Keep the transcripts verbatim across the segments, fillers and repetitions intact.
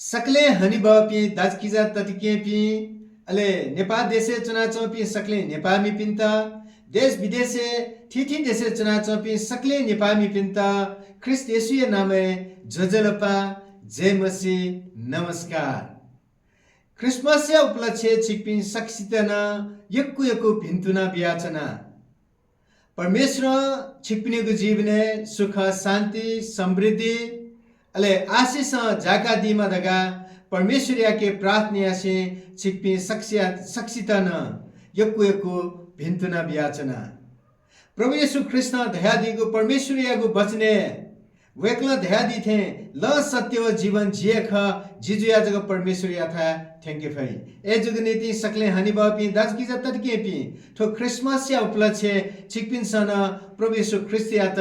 सकलें हनेबहःपिं दाजुकिजा तताकेहेँपिं, अले नेपाः देशय् च्वनाच्वंपिं सकलें नेपाःमिपिन्त, देश विदेशय् थीथी देशय् च्वनाच्वंपिं सकलें नेपाःमिपिन्त ख्रीष्ट येशूया नामय् ज्वजलपा, जय मसीह, नमस्कार। क्रिसमसया उपलक्ष्यय् छिकपिं सकसित नं यक्व यक्व भिन्तुना बियाच्वना। परमेश्वरं छिकपिनिगु जीवनय् सुख, शान्ति, समृद्धि, अले आशिषं जाय्कादीमा धकाः परमेश्वरयाके प्रार्थना यासें छिकपिं सकसिया-, सकसित नं यक्व यक्व भिन्तुना बियाच्वना। प्रभु येशू ख्रीष्टं धयादीगु परमेश्वरयागु वचनय् वय्कलं धयादी थें, लँ, सत्य व जीवन जि हे खः, जि जुयाः जक परमेश्वरयाथाय् थ्यंके फइ। अय्जूगु निंतिं सकलें हनेबहःपिं दाजुकिजा तताकेहेँपिं, थ्व क्रिसमसया उपलक्ष्यय् छिकपिन्सं नं प्रभु येशू ख्रीष्टयात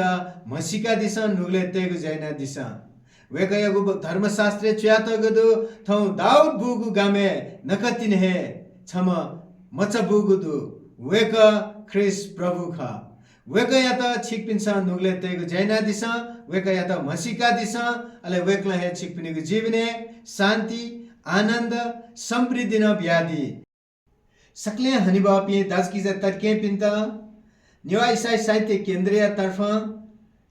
म्हसीकादिसँ, नुगलय् तयेगु ज्या यानादिसँ। वय्कःयागु ब-, धर्मशास्त्रय् च्वयातःगु दु, थौं दाऊद बूगु गामय् नकतिनि हे छम्ह मचा बूगु दु। वय्कः ख्रीष्ट प्रभु खः। वय्कःयात छिकपिन्सं नुगलय् तयेगु ज्या यानादिसँ, वय्कःयात म्हसीकादिसँ, अले वय्कलं हे छिकपिनिगु जीवनय् शान्ति, आनन्द, समृद्धि नं बियादी। सकलें हनेबहःपिं दाजुकिजा तताकेहेँपिन्त नेवाः इसाई साहित्य केन्द्रया तर्फं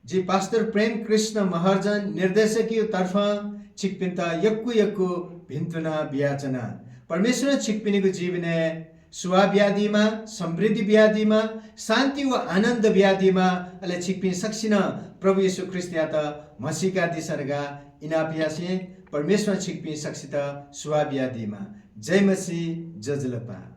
जि पास्टर प्रेम कृष्ण महर्जन निर्देशकया तर्फं छिकपिन्त यक्व यक्व भिन्तुना बियाच्वना। परमेश्वरं छिकपिनिगु जीवनय् सुवाः बियादीमा, समृद्धि बियादीमा, शान्ति व आनन्द बियादीमा, अले छिकपिं सकसिनं प्रभु येशू ख्रीष्टयात म्हसीकादिसँ धकाः इनाप यासें परमेश्वरं छिकपिं सकसित सुवाः बियादीमा। जय मसीह, ज्वजलपा।